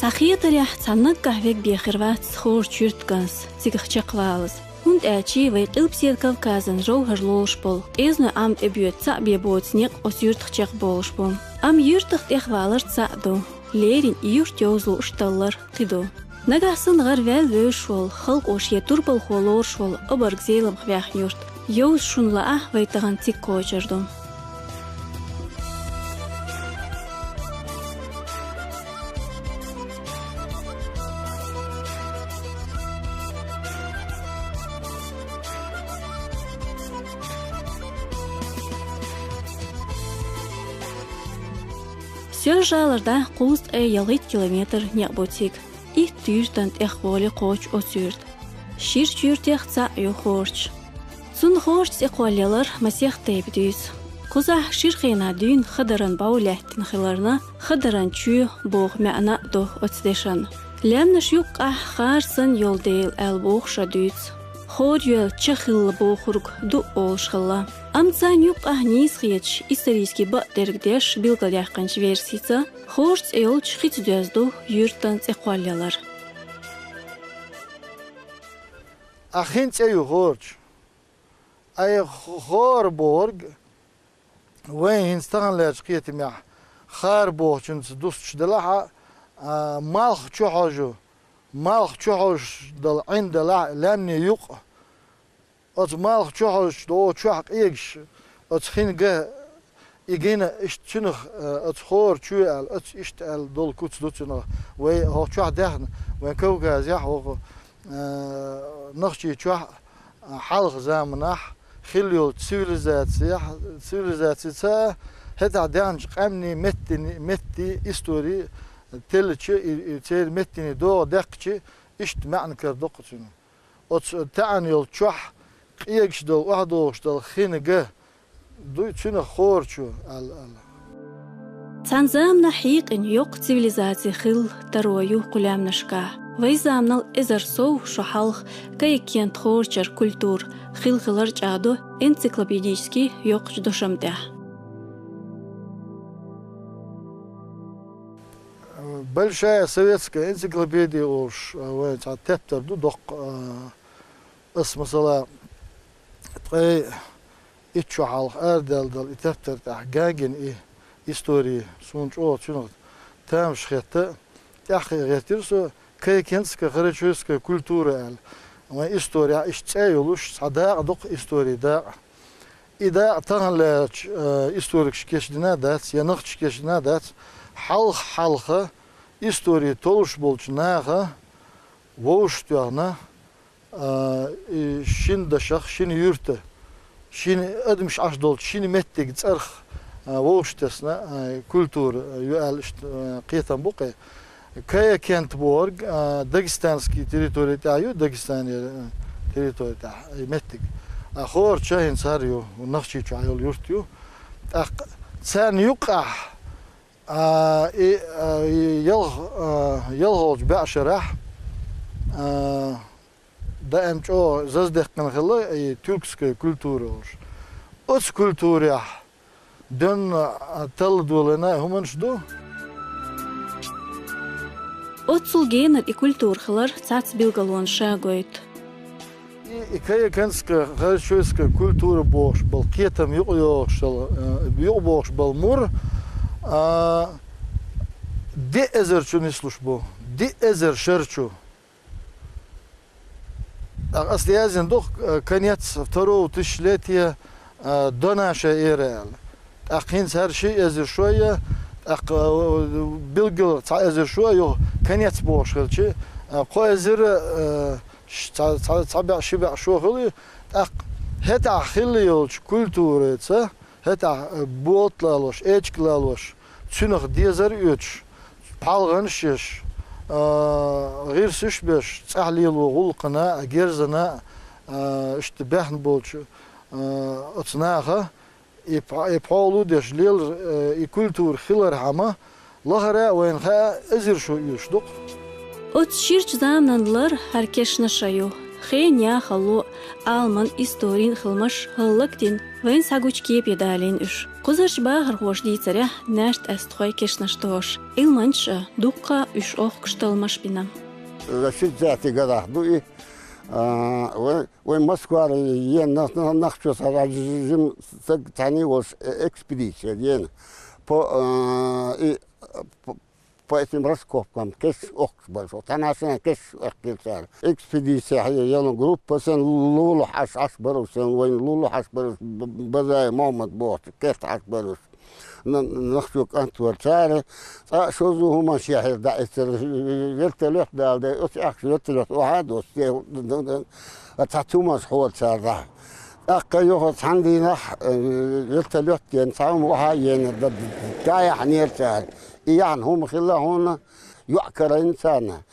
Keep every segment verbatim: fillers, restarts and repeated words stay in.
Ӏа хетарехь, цхьа наггахь вег бехир вац Хорча юьртан кӀант цигахь чекхвалаза. ХӀунда аьлча вай Къилбаседа Кавказан жовхӀар лоруш болу, къезанойн Ӏам тӀебоьду цхьаъ бен боцу некъ оцу юьртах чекхболуш бу. Амма юьртах тӀехвалар цхьаъ ду, леррина и юрт йовзалуш таллар кхин ду. Нагахь санна гӀараваьлла вевзаш волу, халкъо шен турпалхо лоруш волу обарг Зеламха ваьхна юрт йовза шуна лаахь, вай тахана цига кхочур ду. Соьлжа-ГӀалара дӀа кхузткъе ялхитта километр некъ бу цига. Итт юьртана тӀехволе кхочу оцу юьрта. Ширачу юьртех цхьаъ ю Хорча. Цунна Хорча цӀе кхоллаялар масех тайпа дуьйцу. Кхузахь шира хенахь дуьйна хадаран бӀов лаьттина хиларна, хадаран чоь боху маьӀна а ду оцу дешан. Лаьмнаш юккъехь хара санна йолу дела аьлла бохуш а дуьйцу. Хора йоьллача хилла бохург ду олуш хилла. Амма царна юккъехь нийса хеташ, исторически бакъдерг деш билгалдаьккхинчу версица, Хорча цӀе йолчу хица доьзна ду юьртан цӀе кхоллаялар. Ӏа хин цӀе ю Хорча. Ай, х-, хора бохург, вайн хӀинца таханлерчу кхетамехь хара бохучуьнца дустуш делахь а, а, малх чу хьожу, малх чу хьожуш долу Ӏин делахь а, лаьмнийн юкъ, оцу малх чу хьожучу догӀу чохь къегаш, оцу хин ган и гина, иштта цуьнах, э, оцу хора чоь аьлла, оцу иштта аьлла долу куц ду цуьнах. Вай хӀокху чохь даьхна, вайн Кавказехь, хӀокху, э, Нохчийчохь, э, хьалха заманахь хилла йолчу цивилизациях, цивилизацица хӀетахь даьхначу къаьмнийн меттийн, меттийн истори теллича, и, и церан меттийн догӀа даьккхича, иштта маьӀна карадо-кх цуьнан. Оцу таьӀна йолчу чохь къегаш долу, охьадогӀуш долу хин ган дуй цуьнах хора чу аьлла, аьлла. Цхьана заманахь хьийкъина йоккха цивилизаци хилла таро ю кху лаьмнашкахь. Вайн заманал эзар сов шо хьалха Кайгкент Хорчара культура хилла хилар чӀагӀдо энциклопедически йоккхачу дошам тӀехь. Большая советская энциклопедия олуш, а, вайн цхьа тептар ду доккха, а, ас, масала, ткъе итт шо хьалха арадаьлла долу и тептар тӀехь гангина и истори, суна чӀогӀа цуьнах тамаш хетта, тӀаьххе гӀертира со, Кайгкентская хорочойская культура аьлла. Вайн историяхь иштта цӀе а йолуш, цхьа дакъа ду-кх, историн дакъа. И дакъа таханлерчу, э, историкаша кечдина а дац, я нохчаша кечдина а дац, хьалха-хьалха истори толлуш болчу наха вовшахтоьхна, э, и шина дашах, шина юьртан, шина адамаш Ӏаш долчу шина меттиг цӀарах, э, вовшахтесна, э, культура ю аьлла иштта, э, кхетам бу-кх. Кайгкент бохург, а, дагестанский территори тӀехь ю, Дагестанера, а, территори тӀехь и меттиг. А Хорча хӀинца хӀара ю, Нохчийчохь йолу юрт ю. ТӀаккха царна юккъехь, а, и, а, и ялх-, а, ялхолчу бӀешарахь, а, даим чӀогӀа заздаьккхина хилла и тюркская культура олуш. Оцу культурехь доьнна, а, талла долийна хӀуманаш ду. Оццул генара и культура хилар цхьацца билгалонаш а гойту. И, и кайгкентская хорочойская культура бохуш болу кхетам юкъайогӀуш, э, юкъабохуш болу мур, а, диъ эзар чу нислуш бу. Диъ эзар шар чу. ТӀаккха ас яздина ду-кх, э, конец второго тысячелетия, э, до нашей эры аьлла. ТӀаккха хӀинца хӀара ши эзар шо я, тӀаккха, э, билггал цхьа эзар шо а ю, конец бохуш хилча, э, кхо эзар, э, ш-, цхьа, цхьа, цхьа бӀе, ши бӀе шо хилла ю. ТӀаккха хӀетахь хилла йолчу культурица, хӀетахь, э, болт лалош, эчиг лалош, цуьнах дезар а оьцуш, пхьалгӀанаш еш, а, гӀирсаш а беш, цӀахь лело гӀуллакхана а, герзана а, а, иштта баьхна болчу, а, оцу наха и пхьо-, и пхьолу деш лелар, а, и культура хилархьама, лахара а вайна хаьа, эзар шо оьшуш ду-кх. Оцу ширачу заманан лар хӀара кешнаш а ю. Хенан яхалло, Ӏаламан, историн хиламаш хӀаллакдина, вайна схьагучу кепе далийна уьш. Кхузарчу бахархоша дийцарехь, наьрт астхой кешнаш дохуш, Ӏилманчаша дуккха уьш охкуш талламаш бина. Шестидесятый годах ду и, а, вай, вай Москвара ен нах-, нах-, нахчо схьа жима стаг цхьаьний волуш, э, экспедиция ена. По, а, и, по, по этим раскопкам кеш охкуш бара, цхьана шена кеш охкира цара. Экспедиция хье-, йолу группа сан лулахь Ӏаш, Ӏаш баруш сан, вайн лулахь Ӏаш баруш, Б-, Базаев Мохьмад бохучу керта Ӏаш баруш. Н-, нахчо кӀант вара цара. Цкъа а шозза хӀуманаш яхьира дӀаэцара, вертолёт дала дай, оцу аьхкаш вертолёт охьа а доцу, те, цхьа туманаш хьора цара дӀа. ТӀаккха юха цхьана дийнахь, э, вертолёт дена, цхьа хӀума охьа а йийна, д-, д-, дӀаяхьнера цара. И яхьна хӀума хилла хьуна, йоӀ карийна царна.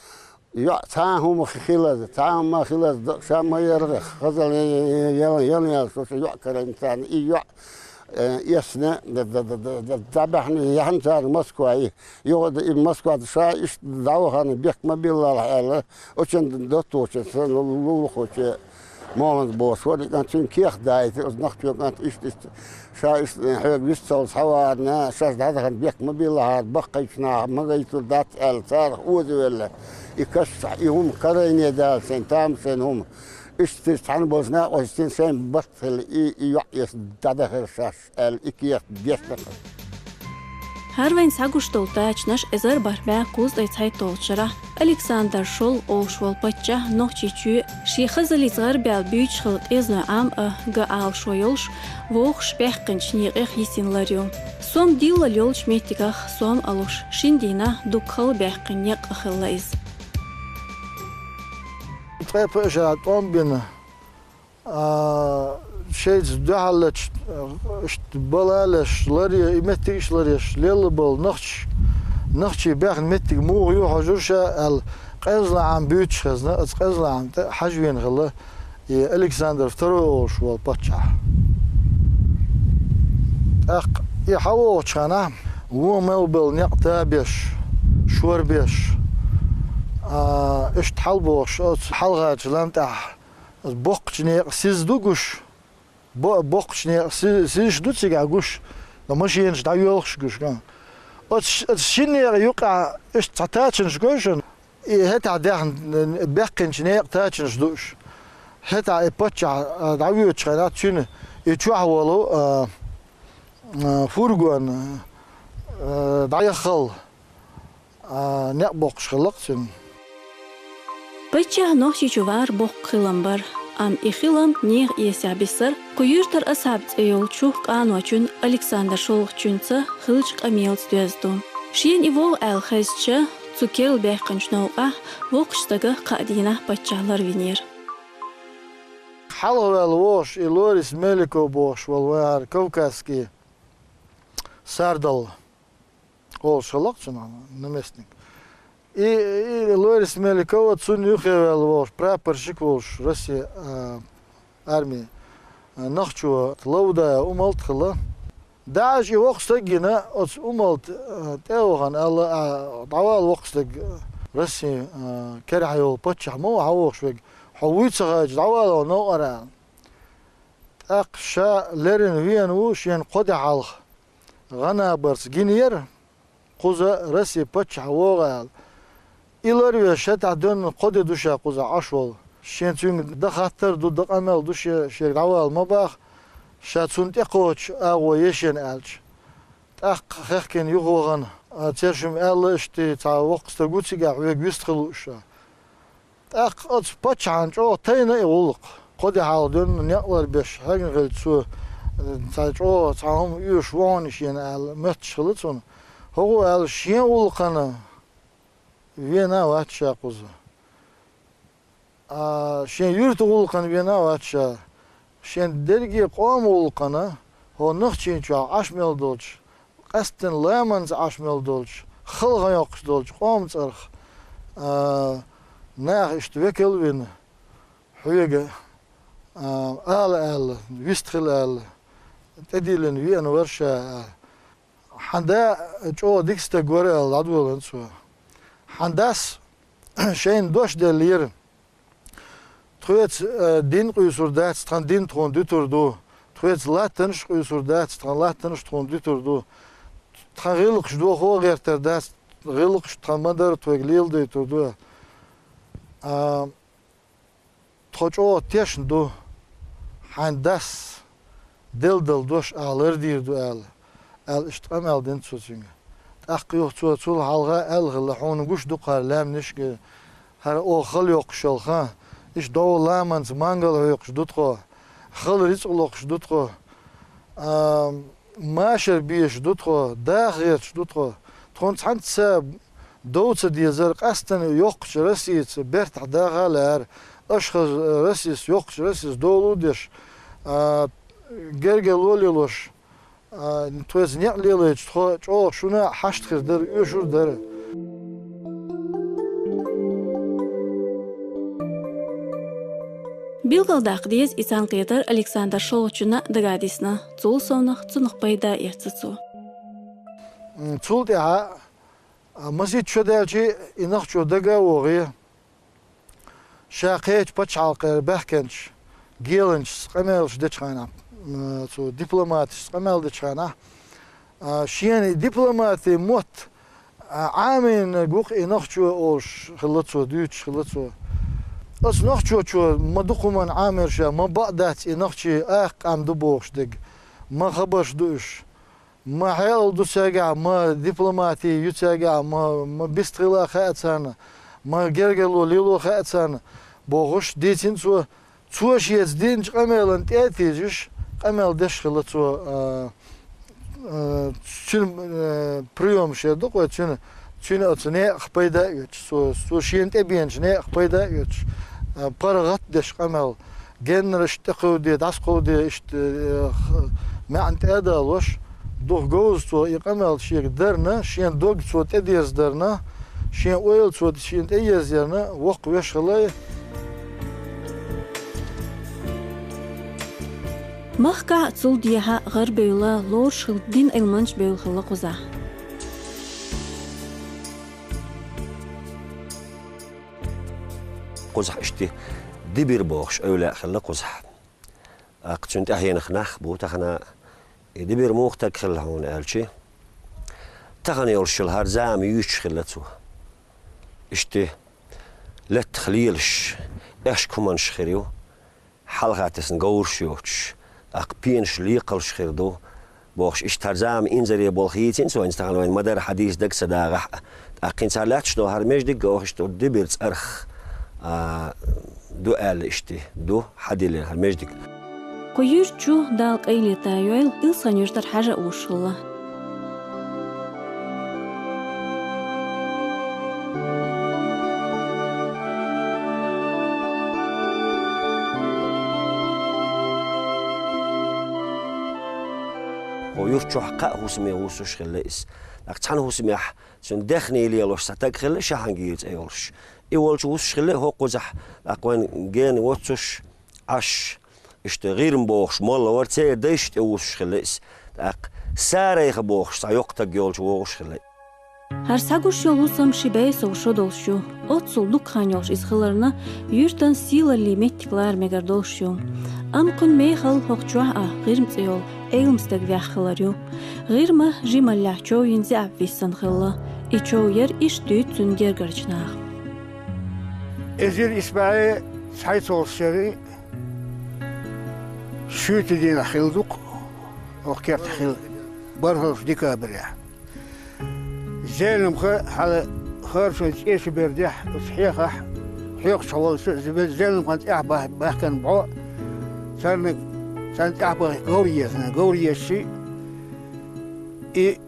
ЙоӀ цхьа а хӀума хилаза, цхьа а хӀума хилаза, д-, ша ма ярра, хазал яла, яла, яла, шуша йоӀ карийна царна. И йоӀ, э, эсна, д-, д-, дӀабаьхна, яхьна царна Москва. И, юха д-, и Москва ша иштта дӀавахана, бехк ма биллалахь аьлла, оцун доттагӀчо, сан лу-, лу-, лулахочо, Мохьмад бохуш вара и кӀант, цуьнан кехат даийтира, оцу нахчо кӀант иштта, иштта, ша иштта хьоьга вистхуьлуш схьавахана, шаьш дӀадахана бехк ма биллахьара, баккхийчу наха ма гайтур дац аьлла, царах озавелла. И каш, и хӀума карийна дала сайн, тамашийна хӀума. Иштта иза цхьаьна болчу накъостийн шайн барт хилла, и, и йоӀ эсна дӀадахара шаьш. Аьлла, и кехат дешна. ХӀара вайна схьагуш долу тачанаш эзар бархӀ бӀе кхузткъе цхьайтталгӀачу шарахь Александр шолгӀа олуш волу паччахь Нохчийчоь шен хазаллица гӀарабаьлла буьйцуш хилла КъезанойгӀам а га Ӏалашо йолуш, вовшахтоьхна баьккхинчу некъех йисина лар ю. Сом диллал йолчу меттигах сом а луш, шина дийнахь дуккха а баьккхина некъ а хилла иза. Ткъе пхи шарахь тӀом бина, А, шайца дуьхьаллачу, а, иштта бала а леш, ларъе-, и меттигаш а ларъеш, лелла болу нахчаш, нахчий баьхна меттиг муха ю хьожура ша аьлла, КъезанойгӀам буьйцуш хезна, оцу КъезанойгӀам тӀе хьажа веана хилла и Александр второй олуш волу паччахь. ТӀаккха и хьавогӀучу хенахь, вон мел болу некъ табеш, шорбеш, а, иштта хьалабохуш, оцу хьалхарчу лам тӀехь Аса боккхачу некъа сиз ду гуш? Бо-, боккхачу некъа си-, сизаш ду цигахь гуш? Но машенаш дӀайоьлхуш гуш, га? Оцу ш-, оцу шина некъа юкъахь иштта цхьа тачанаш гой шуна? И хӀетахь даьхна, баьккхинчу некъа тачанаш ду уьш. ХӀетахь и паччахь, а, дӀавоьдучу хенахь цуьнан и чохь волу, а, а, фургон, а, дӀаяххал. А, некъ боккхуш хилла-кх цуьнан. Паччахь Нохчийчу вар боккха хилам бара, амма и хилам нехан эсехь бисар кху юьртара Асхьаб цӀе йолчу къаночун Александр шолгӀачуьнца хиллачу къамелаца доьзна ду. Шена и вогӀу аьлла хезча, цу керла баьккхинчу новкъахь воккхачу стага кхаа дийнахь паччахь ларвинера. Хьалхаваьлла вогӀуш и Лорис Меликов бохуш волу вайн хӀара кавказский сардал. Олуш хилла-кх цунах наместник. И, и Лорис Меликова цунна юххе ваьлла волуш, прапорщик волуш Россия, а, армии, а, нохчо Лавдаев Умалт хилла. ДаӀаш и воккха стаг гина, оцу Умалт, а, тӀе а вахана аьлла, а, дӀавала воккха стаг, Россия, а, керахь йолу паччахь ма ву хьан вохуш верг, хьо вуй ца хаьчча, дӀавала хьо новкъара аьлла. ТӀаккха ша леррина веана ву шена кхо де хьалха. ГӀан-набарца гинера, кхуза Россия паччахь вогӀу аьлла. И ларвеш хӀетахь доьнна кхо де ду ша кхузахь Ӏаш волу. Шен цуьнга дан хаттар а ду, дан къамел а ду шен, шега дӀавала ма баха, ша цунна тӀекхочуш агӀо е шена аьлча. ТӀаккха хехкина юхавахана, а, цершимма аьлла иштта, цхьа воккха стаг ву цигахь, хьоьга вист хила лууш ша. ТӀаккха оцу паччахьна чӀогӀа тайна и гӀуллакх. Кхо де хьалха доьнна некъ ларбеш хьегна хилча цо, цхьа чӀогӀа цхьа хӀума оьшуш ву хьуна шена аьлла, моьттуш хилла цунна. ХӀокхо аьлла, шен гӀуллакхана вена а вац ша кхуза. А, шен юьртан гӀуллакхана вена а вац ша. Шен дерриге къоман гӀуллакхана, хӀокху Нохчийчохь Ӏаш мел долчу, къаьсттина ламанца Ӏаш мел долчу, хала хан йоккхуш долчу къоман цӀарах, а, наха иштта векал а вина, хьоьга, а, ала аьлла, вист хила аьлла, тӀедиллина веана вара ша, а. Хьан да чӀогӀа дика стаг вара аьлла, дӀадолийна цо. Хьан дас шайна дош деллера. Тхоьца, э, дин къуьйсур дац, тхан дин тхуна дуьтур ду. Тхоьца латтанаш къуьйсур дац, тхан латтанаш тхуна дуьтур ду. Тхан гӀиллакхаш дохо а гӀертар дац, гӀиллакхаш тхан ма-дарра тхоьга леладайтур ду. А, тхо чӀогӀа тешна ду, хьайн дас делла-делла дош ахьа лардийр ду аьлла, аьлла, иштта къамаьл дина цо цуьнга. ТӀаккха юха цо цул хьалха аьлла хилла, хьуна гуш ду кхара лаьмнаш а, хӀара оха хала йоккхуш йолу хан, иштта дов ламанца мангал хьоькхуш ду тхо, хала рицкъ лохуш ду тхо, а, машар безаш ду тхо, даха гӀерташ ду тхо. Тхуна цхьаьнцца дов ца дезара, къаьстина йоккхачу Россица бертахь даха а лаьара, аша хаза Россица, йоккхачу Россица дов а деш, а, гергарло а лелош, а, тхоьца некъ лелайча, тхо чӀогӀа шуна а хьашт хир дара, оьшур дара. Билгалдаккха деза, и цхьаьнакхетар Александр ШолгӀачунна дагадисна. Цул совнах цунах пайда эцна цо. М, цул тӀаьхьа, а, масийтта шо даьлча, и нохчо дага а вогӀий, ша кхечу пачхьалкхера баьхкинчу геланчашца къамелаш дечу хенахь, м, цо дипломаташца къамел дечу хенахь, а, шена и дипломатин мотт, а, Ӏамийнарг ву-кх и нохчо олуш хилла цо, дуьйцуш хилла цо. Оцу нохчочо ма дукха хӀуманна Ӏамийра ша, ма бакъ дац и нохчий акха къам ду бохуш дерг, ма хабарш ду уьш. Ма хьекъал ду цаьргахь, ма дипломати ю цаьргахь, ма, ма бистхила хаьа царна, ма гергарло лело хаьа царна, бохуш, дийцина цо. Цо шеца динчу къамелан тӀе а тийжаш, къамел деш хилла цо, а, а, цуьнан, а, приёмаш ду-кх вай, цуьнан, цуьнан оцу некъах пайда а оьцуш, цо, цо шена тӀебеанчу некъах пайда а оьцуш, а, паргӀат а деш къамел. Геннара иштта тӀекховде, дӀасакховде, иштта, э, х-, маьӀна тӀе а далош, дукха говза цо и къамел шега дарна, шен дог цо тӀедерзадарна, шен ойла цо шена тӀеерзаярна, воккхавеш хилла. Махкахь а, цул дехьа а гӀар бевлла, лоруш хилла дин Ӏилманча бевлла хилла кхузахь. Кхузахь иштта Дибир бохуш эвлаяъ хилла кхузахь. ТӀаккха цуьнан тӀаьхьенах нах бу тахана. И Дибир муха стаг хилла хьуна аьлча, тахана йолуш йолу хӀара зама юьйцуш хилла цо. Иштта лаьттах лелаш, аьшка хӀуманаш хир ю, хьалха тесна говраш йоцуш, тӀаккха пенаш лекхалш хир ду, бохуш, иштта хӀара зама инзаре болу хийцина цо, хӀинца тахана вайн ма-дарра хьадийца дага ца дагӀахь а. ТӀаккха хӀинца хӀара лаьтташ долу хӀара миждиг а, оха иштта Дибир цӀарах, а, ду аьлла иштта ду хьадиллина хӀара миждиг. Кху юьрта чу Дала къайле тайойла, Илсхан-Юьртара Хьажа а вуьйш хилла. Кху юьрта чохь кхаа хӀусаме вуссуш хилла иза. ТӀаккха цхьана хӀусамехь цуьнан даьхни лелош цхьа стаг хилла, Шахьангир цӀе йолуш. И волчу вуссуш хилла хӀокхузахь, тӀаккха вайн гена воццуш, Ӏаш, иштта ГӀирма бохуш молла вара, церан дайшна тӀе вуссуш хилла иза. ТӀаккха Сарайха бохуш цхьа йоккха стаг йолчу вогӀуш хилла. ХӀара схьагуш йолу хӀусам ши бӀе сов шо долуш ю. Оццул дукха хан йолуш иза хиларна, юьртан сийлаллин меттиг лара мегар долуш ю. Амма кхуьнан мехалла хӀокху чохь а ГӀирма цӀе йолу Ӏелам стаг ваьхна хилар ю. ГӀирма жималлехь чов йина заьӀап виссина хилла. И чов яра, иштта дуьйцу цуьнан гергарчу наха. Эзар исс бӀе цхьайтталгӀачу шеран шуьйтан дийнахь хилла ду-кх, хӀокху кертахь хилла, бархӀалгӀачу декабрехь. Зеламха хьала харцонан цӀе шу бердехь, оцу хьехахь, хьоькхуш волчу Зе-, Зеламхан тӀехь бах-, баьхкина бӀо, царна, царна тӀехь бахе говр езна, говр езчи, и,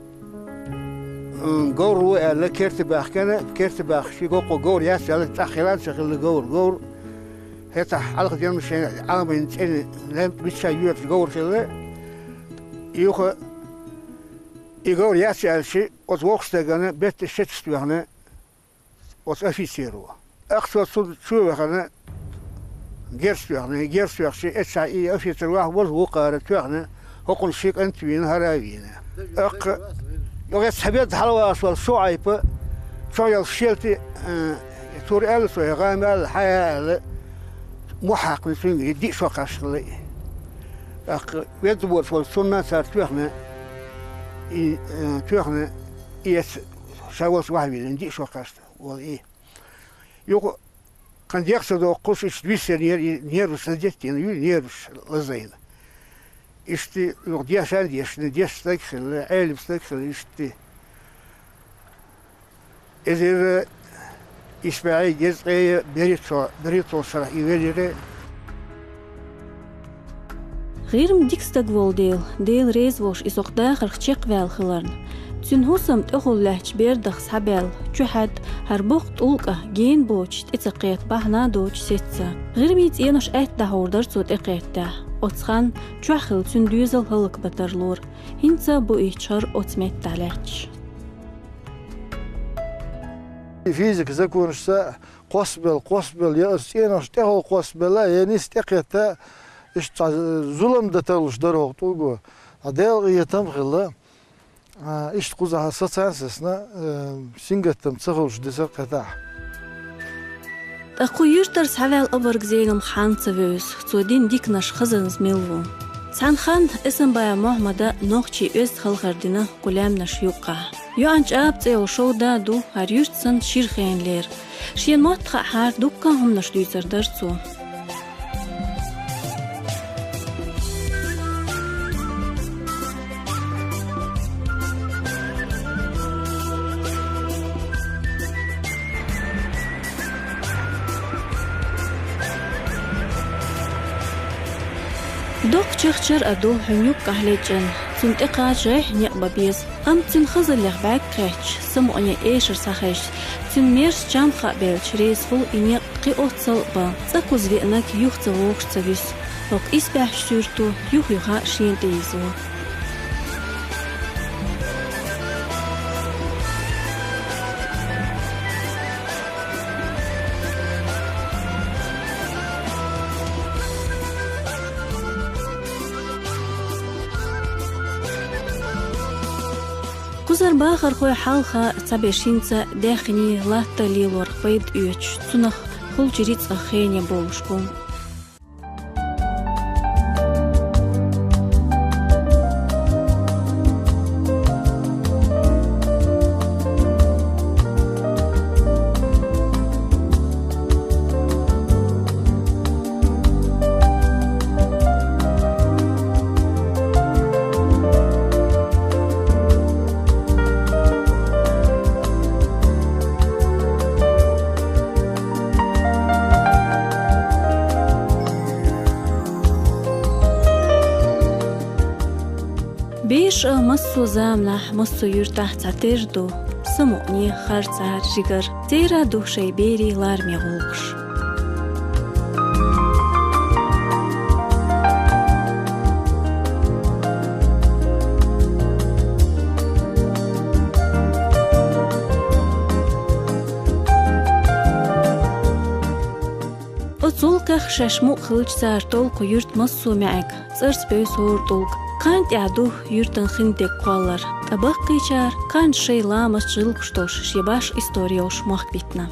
м, говр ву аьлла, керта баьхкина, керта баьхчи, гоккъо говр яц аьлла, тӀаккха хилла ца хилла говр, говр. ХӀетахь хьалха денна шайн Ӏамийна цӀена лаьмпӀ мичча йоьдуш говр хилла, юха и говр яц аьлчи, оцу воккхачу стагана беттан шецаш тоьхна оцу офицеро. ТӀаккха цо цунна чу а вахана, герз тоьхна, герз тоьхча, эццахь и офицер ваха ваза вукхара тоьхна, хӀокхунна ши кӀант а вийна, хӀара а вийна. ТӀаккха, оцу цхьа бедда хьалаваьлла Шуайпа, чохь йолу шелти, э, цуьнга аьлла цо, гӀама аьлла, хьан аьлла, мохь хьаькхна цуьнга, диъ шо кхаьчна хилла и. ТӀаккха ведда волуш волу цунна цара тоьхна, и, э, тоьхна, и эс ша волчу вахьа виллина, диъ шо кхаьчна волу и. Юха кхана дегӀ ца доккхуш, иштта виссинера, и нерваш ца деттина, ю нерваш лазийна. Иштта юха дешан дешна, дешан стаг хилла, Ӏелам стаг хилла, иштта. Эзар исбаьхьи дезткъе берхӀитта шо, берхӀитта шарахь и велира. ГӀирма дика стаг волу дела, Дела реза волуш, иза хӀокху дахарх чекхваьлла хиларна. Цуьнан хӀусам тӀехула лаьттачу бердах схьабаьлла, чухьаьдда, хӀара боккха тӀулг а гена боцуш, тӀе ца кхетта бахьана доцуш сецна. ГӀирмийн цӀенош аьтта дӀахьур дара цо тӀекхеттехь. Оцу ханна чохь хилла цуьнан доьзал хӀаллакбан тарлора. ХӀинца а бу и чхьор оцу меттехь лаьтташ. Физика законашца кхоссабелла, кхоссабелла, я оцу цӀенош тӀехула кхоссабелла, я нисса тӀекхетта, иштта цхьа зулам дан тарлуш дара хӀокху тӀулго. Ткъа Делан къинхетам а хилла, а, иштта кхузахь сацарна сацна, э, сингаттам ца хуьлуш дисар кхетахь. Ткъа кху юьртара схьаваьлла Абарг Зелимха хьанна ца вевза, цо дина диканаш хазанза мила ву? Цхьана ханна Эсамбаев Мохьмада нохчийн оьзда халхар дина кху лаьмнаш юккъехь. ЙоӀан ЧӀаба цӀе йолу шовда а ду, хӀара юьрт санна шира хенлера. Шена мотт хаахьара дуккха а хӀуманаш дуьйцур дара цо. Доккха чахчар а ду хьуьнан юккъехь лечкъина, цунна тӀекхача гӀеххьа некъ бан беза. Амма цуьнан хазаллех бӀаьрг кхетча, самукъане эшар схьахезча, цуьнан мерза чам хаа бевлча, реза хуьлу и некъ кхин оццул а бан. ЦӀа кхуза веанарг юха ца вогӀуш ца вуьсу. ХӀокху исбаьхьчу суьрто юх-юха шена тӀе йизо. Кхузара бахархой хьалха цхьаберш хӀинца даьхний, латта лелорах пайда оьцуш, цунах хуьлучу рицкъах хене болуш бу. Бераш а массо а заманахь, массо а юьртахь цхьатерра ду, самукъане, харцахьара, жигара. Церан а ду шайн берийн лараме гӀуллакхаш. Оцу гӀуллакхех шаьш мукъа хилча, цара толлу кху юьртан массо а маьӀиг, цӀарца бевза хӀора тӀулг. Кхана тӀехь ду юьртан хиндерг кхоллар, ткъа баккхийчара кхана шайн ламасташ, гӀиллакхаш долуш, шен башха истори йолуш мохк битина.